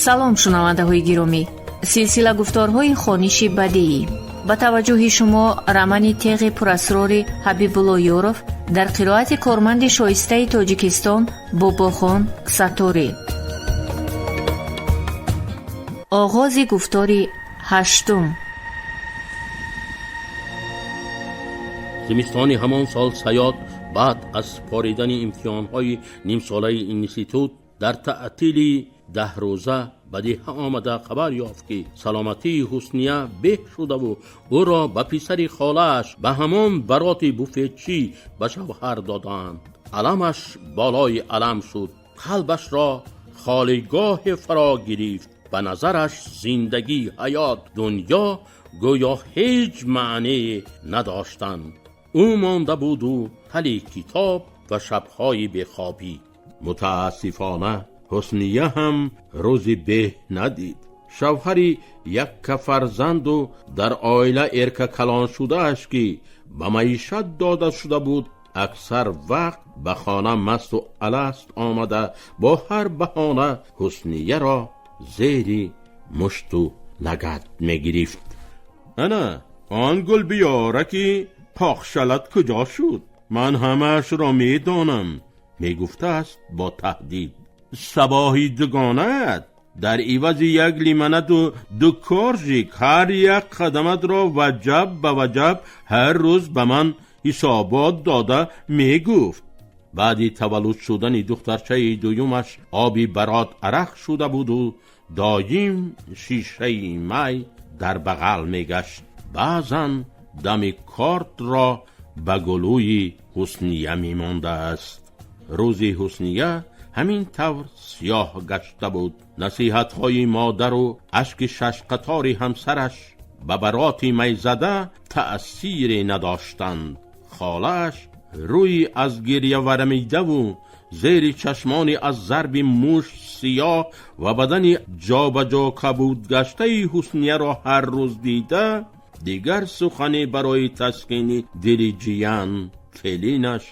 Салом, шунавандаҳои гиромӣ! Силсила гуфторҳои хониши бадеӣ. Ба таваҷҷӯҳи шумо романи «Теғи пурасрори» Ҳабибулло Ёров дар қироати корманди шоистаи Тоҷикистон Бобохон Сатторӣ. Оғози гуфтори ҳаштум. Зимистони ҳамон сол Саёд баъд аз супоридани имтиҳонҳои нимсолаи институт дар таътили 10 рӯза ба деҳа омада, хабар ёфт, ки саломатии Ҳусния беҳ шудаву ӯро ба писари холааш, ба ҳамон Бароти буфетчӣ, ба шавҳар додаанд. Аламаш болои алам шуд, қалбашро холигоҳе фаро гирифт. Ба назараш зиндагӣ, ҳаёт, дунё гӯё ҳеҷ маънее надоштанд. Ӯ монда буду тали китоб ва шабҳои бехобӣ. Мутаассифона, Ҳусния ҳам рӯзи беҳ надид. Шавҳари яккафарзанду дар оила эрка калон шудааш, ки ба маишат дода шуда буд, аксар вақт ба хона масту аласт омада, бо ҳар баҳона Ҳуснияро зери мушту лагат мегирифт. Ана он гулбиёра, ки поқшалат куҷо шуд? Ман ҳамаашро медонам, мегуфтааст бо таҳдид. Сабоҳи дугонаат дар ивази як лимонаду ду коржик ҳар як қадаматро ваҷаб ба ваҷаб ҳар рӯз ба ман ҳисобот дода мегуфт. Баъди таваллуд шудани духтарчаи дуюмаш оби Барот арақ шуда буду доим шишаи май дар бағал мегашт. Баъзан дами кортро ба гулӯи Ҳусния мемондааст. Рӯзи Ҳусния ҳамин тавр сиёҳ гашта буд. Насиҳатҳои модару ашки шашқатори ҳамсараш ба Бароти майзада таъсире надоштанд. Холааш рӯи аз гирья варамидаву зери чашмони аз зарби мушт сиёҳ ва бадани ҷобаҷо кабудгаштаи Ҳуснияро ҳар рӯз дида, дигар сухане барои таскини дили ҷиян келинаш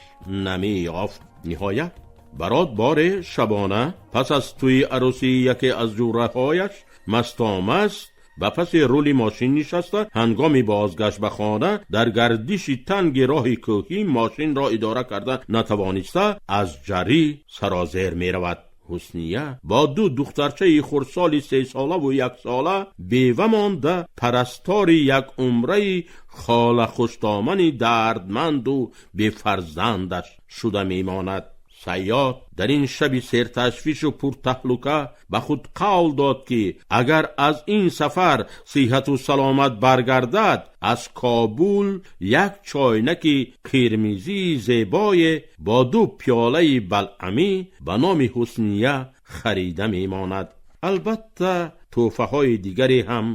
намеёфт. Ниҳоят, Барот боре шабона пас аз тӯи арӯсии яке аз ҷӯраҳояш мастомаст ба паси рули мошин нишаста, ҳангоми бозгашт ба хона дар гардиши танги роҳи кӯҳӣ мошинро идора карда натавониста, аз ҷарӣ сарозер меравад. Ҳусния бо ду духтарчаи хурдсоли 3-солаву 1-сола бева монда, парастори якумраи хола хуштомани дардманду бефарзандаш шуда мемонад. Саёд дар ин шаби серташвишу пуртаҳлука ба худ қавл дод, ки агар аз ин сафар сиҳату саломат баргардад, аз Кобул як чойнаки қирмизии зебое бо ду пиёлаи балъамӣ ба номи Ҳусния харида мемонад. Албатта, тӯҳфаҳои дигаре ҳам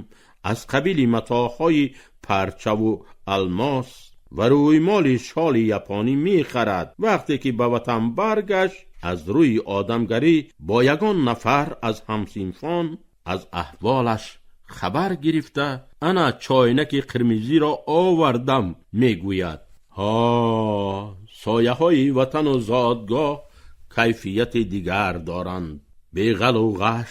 аз қабили матоъҳои парчаву алмос ва рӯймоли шоли японӣ мехарад. Вақте ки ба ватан баргашт, аз рӯи одамгарӣ бо ягон нафар аз ҳамсинфон аз аҳволаш хабар гирифта, ана чойнаки қирмизиро овардам, мегӯяд. Ҳо, сояҳои ватану зодгоҳ кайфияти дигар доранд. Беғалу ғаш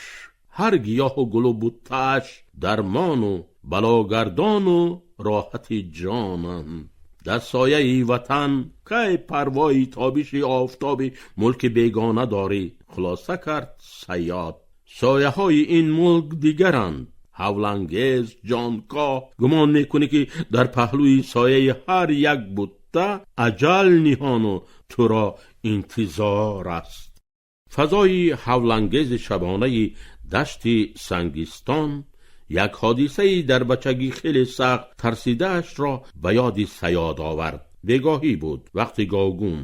ҳар гиёҳу гулу буттааш дармону балогардону роҳати ҷонанд. Дар сояи ватан кай парвои тобиши офтоби мулки бегона дорӣ? Хулоса кард Саёд: сояҳои ин мулк дигаранд, ҳавлангез, ҷонкоҳ. Гумон мекунӣ, ки дар паҳлӯи сояи ҳар як бутта аҷал ниҳону туро интизор аст. Фазои ҳавлангези шабонаи дашти Сангистон як ҳодисаи дар бачагӣ хеле сахт тарсидаашро ба ёди Саёд овард. Бегоҳӣ буд, вақти говгум.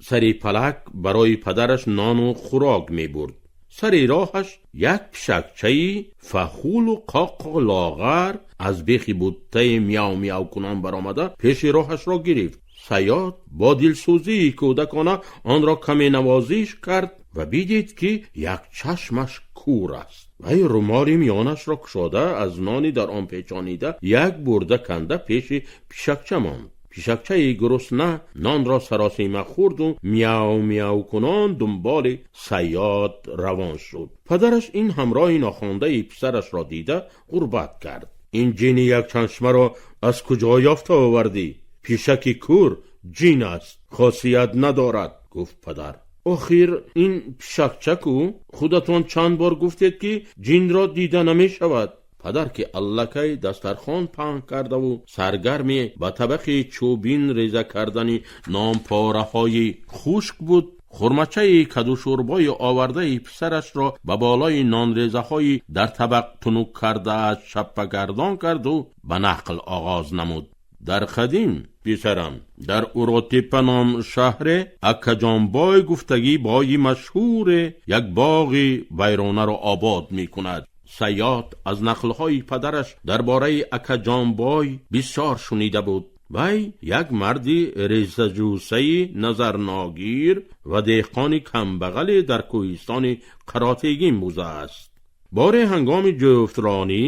Сари палак барои падараш нону хӯрок мебурд. Сари роҳаш як пишакчаи фахулу қоқу лоғар аз бехи буттаи мяв мяв кунон баромада, пеши роҳашро гирифт. Саёд бо дилсӯзии кӯдакона онро каме навозиш кард ва бидид, ки як чашмаш кур аст. Вай румоли миёнашро кушода, аз нони дар он печонида як бурда канда пеши пишакча монд. Пишакчаи гурусна нонро саросима хӯрду мияв мияв кунон дунболи Сайёд равон шуд. Падараш ин ҳамроҳи нохондаи писарашро дида ғурбат кард. Ин ҷини якчашмаро аз куҷо ёфта овардӣ? Пишаки кӯр ҷин аст, хосият надорад, гуфт падар. Охир ин пишакча ку? Худатон чанд бор гуфтед, ки ҷинро дида намешавад. Падар, ки аллакай дастархон паҳн кардаву саргарми ба табақи чӯбин реза кардани нонпораҳои хушк буд, хурмачаи кадушӯрбои овардаи писарашро ба болои нонрезаҳои дар табақ тунук кардааш чаппагардон карду ба нақл оғоз намуд. Дар қадим, писарам, дар Уротепа ном шаҳре Акаҷонбой гуфтагӣ бои машҳуре як боғи вайронаро обод мекунад. Сайёд аз нақлҳои падараш дар бораи Акаҷонбой бисёр шунида буд. Вай як марди резаҷусаи назарногир ва деҳқони камбағале дар кӯҳистони Қаротегин будааст. Боре ҳангоми ҷуфтронӣ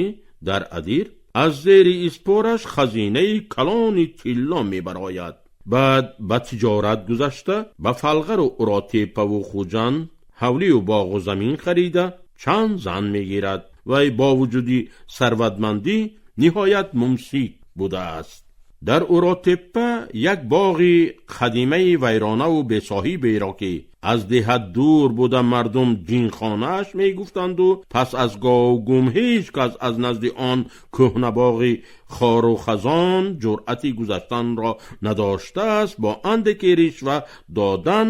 дар адир аз зери испораш хазинаи калони тилло мебарояд. Баъд ба тиҷорат гузашта, ба Фалғару Уротепаву Хуҷанд ҳавлию боғу замин харида, чанд зан мегирад. Вай бо вуҷуди сарватмандӣ ниҳоят мумсик будааст. Дар Уротеппа як боғи қадимаи вайронаву бесоҳиберо, ки аз деҳат дур буда, мардум ҷинхонааш мегуфтанду пас аз говгум ҳеҷ кас аз назди он кӯҳнабоғи хору хазон ҷуръати гузаштанро надоштааст, бо андаке ришва додан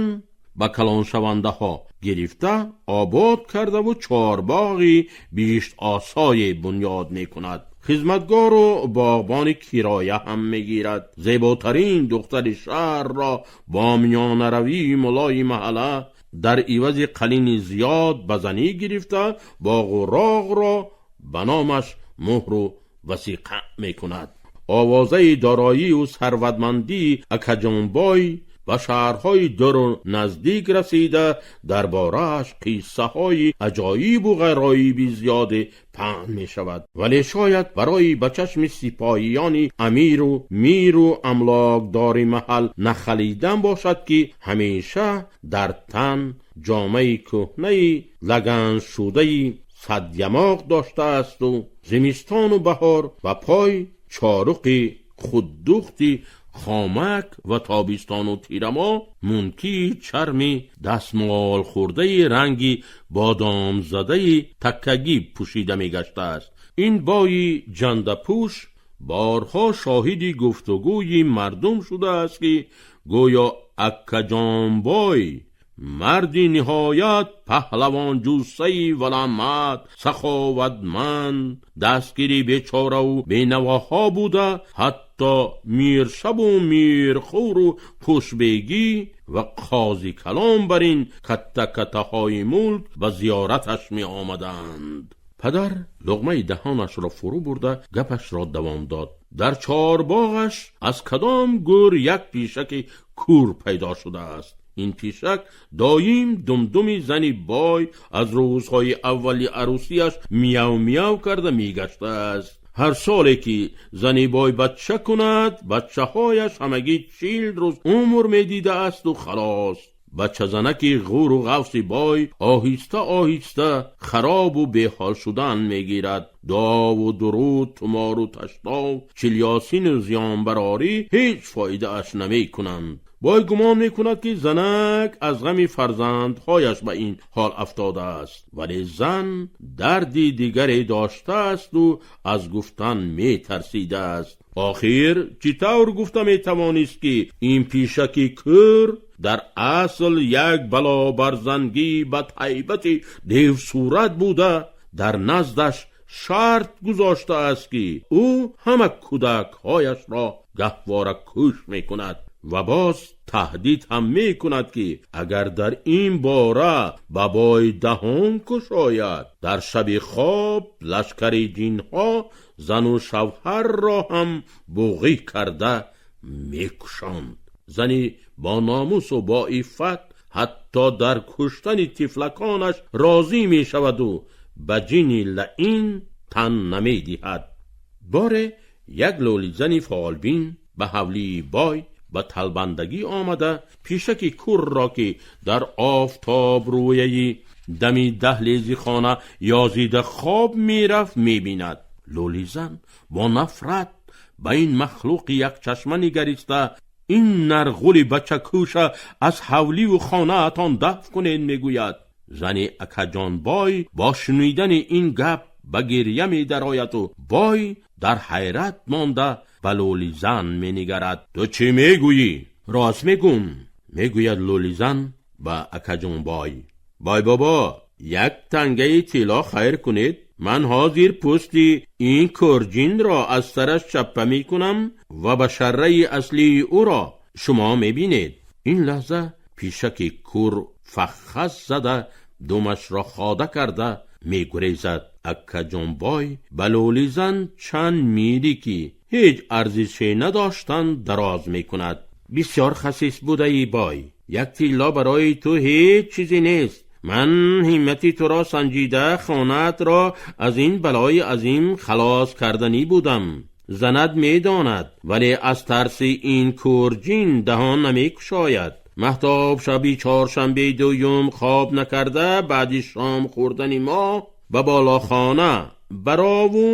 ба калоншавандаҳо гирифта, обод кардаву чорбоғи биҳиштосое бунёд мекунад. Хизматгору боғбони кироя ҳам мегирад. Зеботарин духтари шаҳрро бо миёнаравии мулои маҳалла дар ивази қалини зиёд ба занӣ гирифта, боғу роғро ба номаш муҳру васиқа мекунад. Овозаи дороию сарватмандии Акаҷонбой ба шаҳрҳои дуру наздик расида, дар борааш қиссаҳои аҷоибу ғароиби зиёде паҳн мешавад. Вале шояд барои ба чашми сипоҳиёни амиру миру амлокдори маҳал нахалидан бошад, ки ҳамеша дар тан ҷомаи кӯҳнаи лаганшудаи садямоқ доштаасту зимистону баҳор ба пой чоруқи худдухти хомак ва тобистону тирамо мункии чарми дастмолхӯрдаи ранги бодомзадаи таккагӣ пӯшида мегаштааст. Ин бои ҷандапӯш борҳо шоҳиди гуфтугӯи мардум шудааст, ки гӯё Аккаҷонбой марди ниҳоят паҳлавонҷуссаи валамат, саховатманд, дастгири бечораву бенавоҳо буда, ҳатто миршабу мирхӯру хушбегӣ ва қози калон бар ин катта-каттаҳои мулк ба зиёраташ меомаданд. Падар луғмаи даҳонашро фурӯ бурда, гапашро давом дод. Дар чорбоғаш аз кадом гӯр як пишаки кӯр пайдо шудааст. Ин пишак доим думдуми зани бой аз рӯзҳои аввали арӯсиаш мияв мияв карда мегаштааст. Ҳар соле ки зани бой бача кунад, бачаҳояш ҳамагӣ 40 рӯз умр медидаасту халос. Бачазанаки ғуру ғафси бой оҳиста оҳиста харобу беҳол шудан мегирад. Дуову дуруд, тумору таштов, чилёсину зиёнбарорӣ ҳеҷ фоидааш намекунанд. Бой гумон мекунад, ки занак аз ғами фарзандҳояш ба ин ҳол афтодааст, вале зан дарди дигаре доштаасту аз гуфтан метарсидааст. Охир чӣ тавр гуфта метавонист, ки ин пишаки кӯр дар асл як балобарзангии бадҳайбати девсурат буда, дар наздаш шарт гузоштааст, ки ӯ ҳама кӯдакҳояшро гаҳвора кӯш мекунад ва боз таҳдид ҳам мекунад, ки агар дар ин бора ба бой даҳон кушояд, дар шаби хоб лашкари ҷинҳо зану шавҳарро ҳам буғӣ карда мекушанд. Зани бо номусу бо иффат ҳатто дар куштани тифлаконаш розӣ мешаваду ба ҷини лаин тан намедиҳад. Боре як лӯлизани фолбин Ба ҳавлии бой ба талбандагӣ омада, пишаки курро, ки дар офтоб рӯяи дами даҳлези хона ёзида хоб мерафт, мебинад. Лӯлизан бо нафрат ба ин махлуқи якчашма нигариста, ин нарғули бачакӯша аз ҳавливу хонаатон дафт кунед, мегӯяд. Зани Акаҷонбой бо шунидани ин гап ба гирья медарояду бой дар ҳайрат монда ба Лӯлизан менигарад. Ту чӣ мегӯӣ? Рост мегӯм, мегӯяд Лӯлизан ба Акаҷонбой. Бой бобо, як тангаи тилло хайр кунед, ман ҳозир пӯсти ин кӯрҷинро аз сараш чаппа мекунам ва ба шарраи аслии ӯро шумо мебинед. Ин лаҳза пишаки кур фаххас зада, думашро хода карда мегурезад. Аккаҷонбой ба Лӯлизан чанд мире, ки ҳеҷ арзише надоштанд, дароз мекунад. Бисёр хасис будаӣ, бой, як тилло барои ту ҳеҷ чизе нест. Ман ҳиммати туро санҷида, хонаатро аз ин балои азим халос карданӣ будам. Занат медонад, вале аз тарси ин кӯрҷин даҳон намекушояд. Маҳтоб шаби чоршанбеи дуюм хоб накарда, баъди шом хӯрдани мо ба болохона барову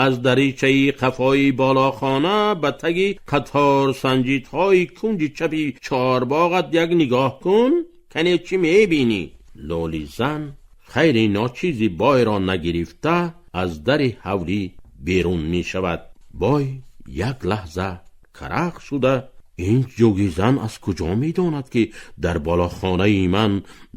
аз даричаи қафои болохона ба таги қатор санҷидҳои кунҷи чапи чорбоғат як нигоҳ кун, кане чӣ мебинӣ. Лӯлизан хайри ночизи бойро нагирифта аз дари ҳавлӣ берун мешавад. Бой як лаҳза карах шуда, ин ҷугизан аз куҷо медонад, ки дар болохонаи ман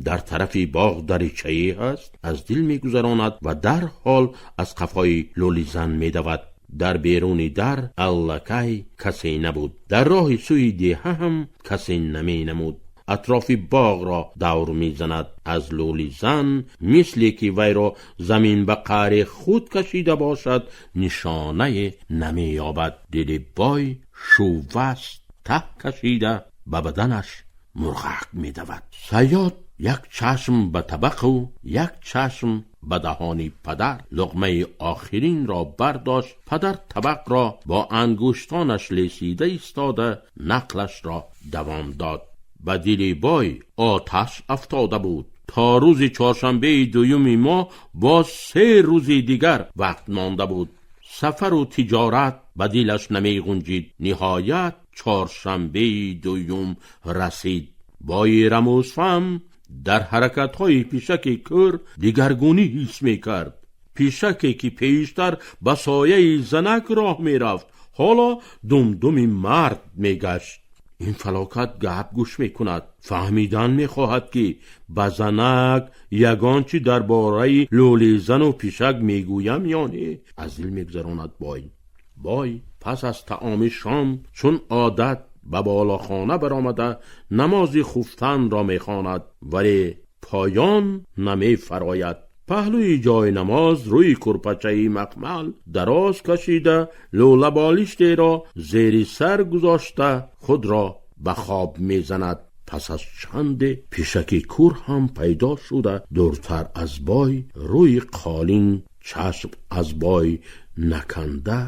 дар тарафи боғ даричае ҳаст, аз дил мегузаронад ва дарҳол аз қафои Лӯлизан медавад. Дар беруни дар аллакай касе набуд. Дар роҳи сӯи деҳа ҳам касе наменамуд. Атрофи боғро давр мезанад. Аз Лӯлизан, мисле ки вайро замин ба қаъри худ кашида бошад, нишонае намеёбад. Дили бой шувваст таҳ кашида, ба баданаш мурғак медавад. Саёд як чашм ба табақу як чашм ба даҳони падар луқмаи охиринро бардошт. Падар табақро бо ангуштонаш лесида истода, нақлашро давом дод. Ба дили бой оташ афтода буд. То рӯзи чоршанбеи дуюми моҳ боз 3 рӯзи дигар вақт монда буд. Сафару тиҷорат ба дилаш намеғунҷид. Ниҳоят чоршанбеи дуюм расид. Бои рамузфаҳм дар ҳаракатҳои пишаки кӯр дигаргунӣ ҳис мекард. Пишаке, ки пештар ба сояи занак роҳ мерафт, ҳоло думдуми мард мегашт. Ин фалокат гап гӯш мекунад, фаҳмидан мехоҳад, ки ба занак ягон чӣ дар бораи лӯлизану пишак мегӯям ё не, аз дил мегузаронад бой. Бой пас аз таоми шом чун одат ба болохона баромада, намози хуфтанро мехонад, вале поён намефарояд. Паҳлӯи ҷои намоз рӯи курпачаи махмал дароз кашида, лӯлаболиштеро зери сар гузошта, худро ба хоб мезанад. Пас аз чанде пишаки кур ҳам пайдо шуда, дуртар аз бой рӯи қолин чашм аз бой наканда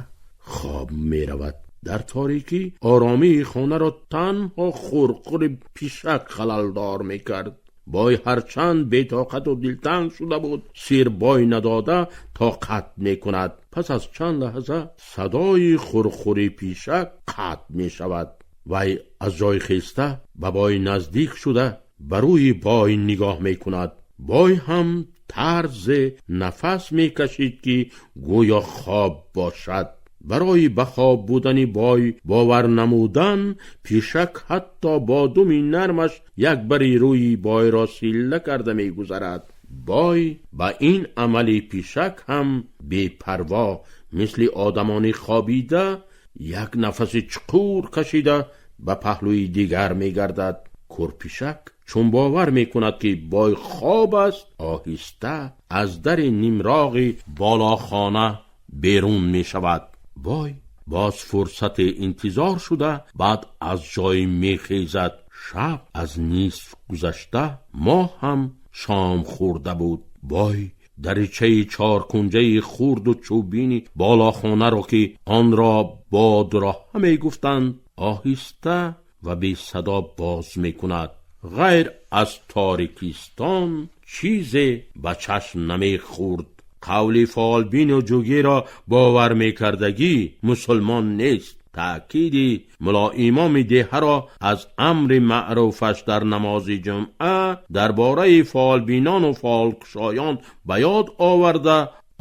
хоб меравад. Дар торикӣ оромии хонаро танҳо хурхури пишак халалдор мекард. Бой ҳарчанд бетоқату дилтанг шуда буд, сир бой надода тоқат мекунад. Пас аз чанд лаҳза садои хурхури пишак қатъ мешавад. Вай аз ҷой хеста, ба бой наздик шуда, ба рӯи бой нигоҳ мекунад. Бой ҳам тарзе нафас мекашид, ки гӯё хоб бошад. Барои ба хоб будани бой бовар намудан, пишак ҳатто бо думи нармаш як бари рӯи бойро силла карда мегузарад. Бой ба ин амали пишак ҳам бепарво, мисли одамони хобида, як нафаси чуқур кашида, ба паҳлӯи дигар мегардад. Кӯрпишак чун бовар мекунад, ки бой хоб аст, оҳиста аз дари нимроғи болохона берун мешавад. Бой боз фурсате интизор шуда, баъд аз ҷой мехезад. Шаб аз нисф гузашта, моҳ ҳам шом хӯрда буд. Бой даричаи чоркунҷаи хурду чӯбини болохонаро, ки онро бодроҳа мегуфтанд, оҳиста ва бесадо боз мекунад. Ғайр аз торикистон чизе ба чашм намехӯрд. Қавли фолбину ҷугиро бовар мекардагӣ мусулмон нест. Таъкиди мулоимоми деҳаро аз амри маъруфаш дар намози ҷумъа дар бораи фолбинону фолкушоён ба ёд оварда,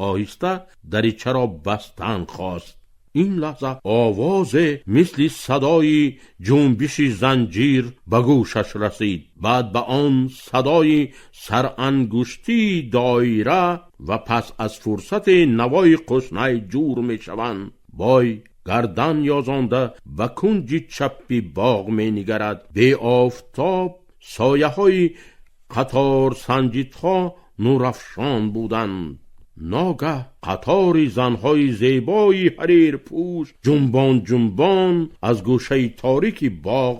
оҳиста даричаро бастан хост. Ин лаҳза овозе мисли садои ҷунбиши занҷир ба гӯшаш расид. Баъд ба он садои сарангуштии доира ва пас аз фурсате навои қушнай ҷур мешаванд. Бой гардан ёзонда ба кунҷи чапи боғ менигарад. Беофтоб сояҳои қаторсанҷидҳо нурафшон буданд. Ногаҳ қатори занҳои зебои ҳарирпӯш ҷунбон ҷунбон аз гӯшаи торики боғ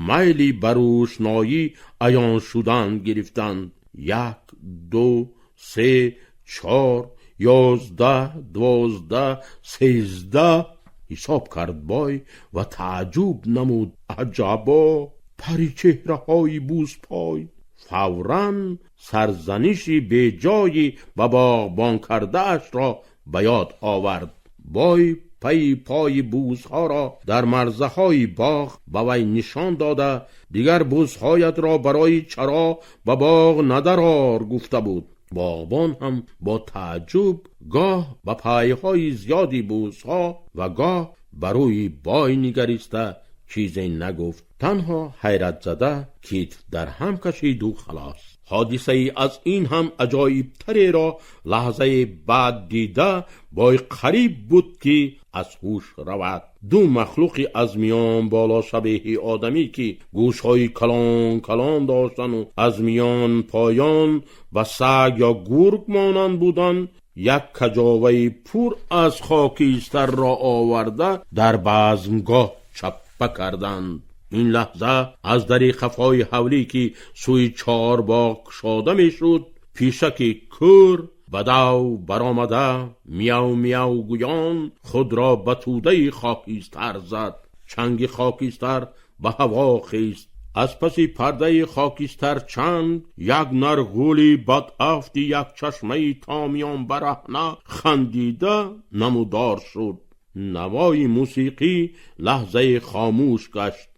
майли ба рӯшноӣ аён шудан гирифтанд. 1, 2, 3, 4, 11, 12, 13 ҳисоб кард бой ва тааҷҷуб намуд. Аҷабо, паричеҳраҳои бузпой! Фавран сарзаниши беҷои ба боғбон кардаашро ба ёд овард. Бой пайи пои бузҳоро дар марзаҳои боғ ба вай нишон дода, дигар бузҳоятро барои чаро ба боғ надарор гуфта буд. Боғбон ҳам бо тааҷҷуб гоҳ ба пайҳои зиёди бузҳо ва гоҳ ба рӯи бой нигариста чизе нагуфт. Танҳо ҳайратзада китф дар ҳам кашиду халос. Ҳодисаи аз ин ҳам аҷоибтареро лаҳзаи баъд дида бой қариб буд, ки аз ҳуш равад. Ду махлуқи аз миён боло шабеҳи одамӣ, ки гӯшҳои калон калон доштану аз миён поён ба саг ё гург монанд буданд, як каҷоваи пур аз хокистарро оварда дар базмгоҳ чаппа карданд. Ин лаҳза аз дари қафои ҳавлӣ, ки сӯи чорбоғ кушода мешуд, пишаки кӯр ба дав баромада мияв мияв гӯён худро ба тӯдаи хокистар зад. Чанги хокистар ба ҳаво хест. Аз паси пардаи хокистар чанд як нарғули бадафти якчашмаи томиён бараҳна хандида намудор шуд. Навои мусиқӣ лаҳзае хомӯш гашт.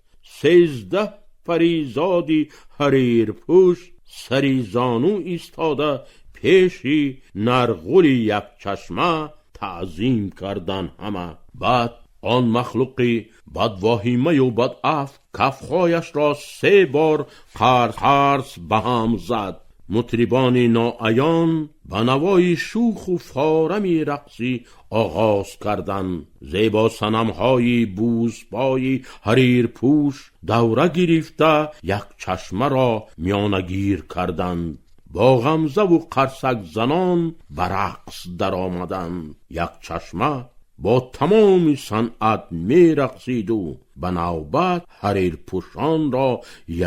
13 паризоди ҳарирпӯш сари зону истода пеши нарғули якчашма таъзим кардан ҳама. Баъд он махлуқи бадвоҳимаю бадафт кафҳояшро 3 бор қарс қарс ба ҳам зад. Мутрибони ноаён ба навои шӯху форами рақсӣ оғоз карданд. Зебо санамҳои бузпои ҳарирпӯш давра гирифта як чашмаро миёнагир карданд. Бо ғамзаву қарсакзанон ба рақс даромаданд. Як чашма бо тамоми санъат мерақсиду ба навбат ҳарирпӯшонро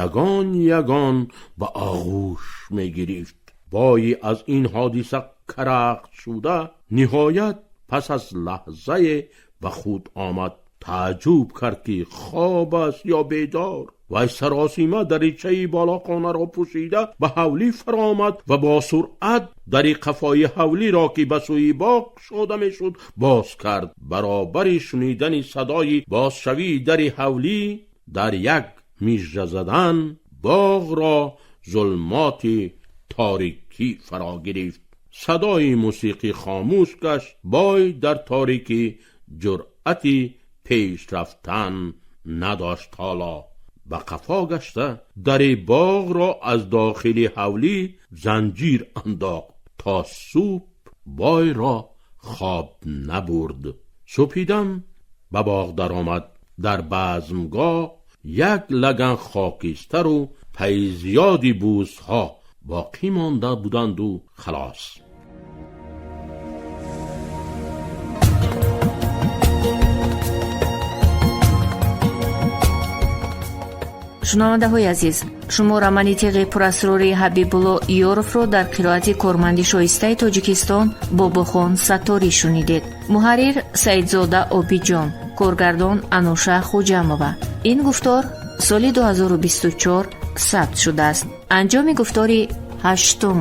ягон ягон ба оғӯш мегирифт. Бои аз ин ҳодиса карахт шуда, ниҳоят пас аз лаҳзае ба худ омад. Тааҷҷуб кард, ки хоб аст ё бедор. Вай саросима даричаи болохонаро пӯшида ба ҳавлӣ фаромад ва бо суръат дари қафои ҳавлиро, ки ба сӯи боғ кушода мешуд, боз кард. Баробари шунидани садои бозшавии дари ҳавлӣ дар як мижжа задан боғро зулмоти торикӣ фаро гирифт. Садои мусиқӣ хомӯш гашт. Бой дар торикӣ ҷуръати пеш рафтан надошт. Ҳоло ба қафо гашта дари боғро аз дохили ҳавлӣ занҷир андохт. То субҳ бойро хоб набурд. Субҳидам ба боғ даромад. Дар базмгоҳ як лаган хокистару пайи зиёди бузҳо боқӣ монда буданду халос. Шунавандаҳои азиз, шумо романи теғи пурасрори Ҳабибулло Ёровро дар қироати корманди шоистаи Тоҷикистон Бобохон Сатторӣ шунидед. Муҳаррир Саидзода Обиҷон. Коргардон Ануша Хуҷамова. Ин гуфтор соли 2024 сабт шудааст. Анҷоми гуфтори ҳаштум.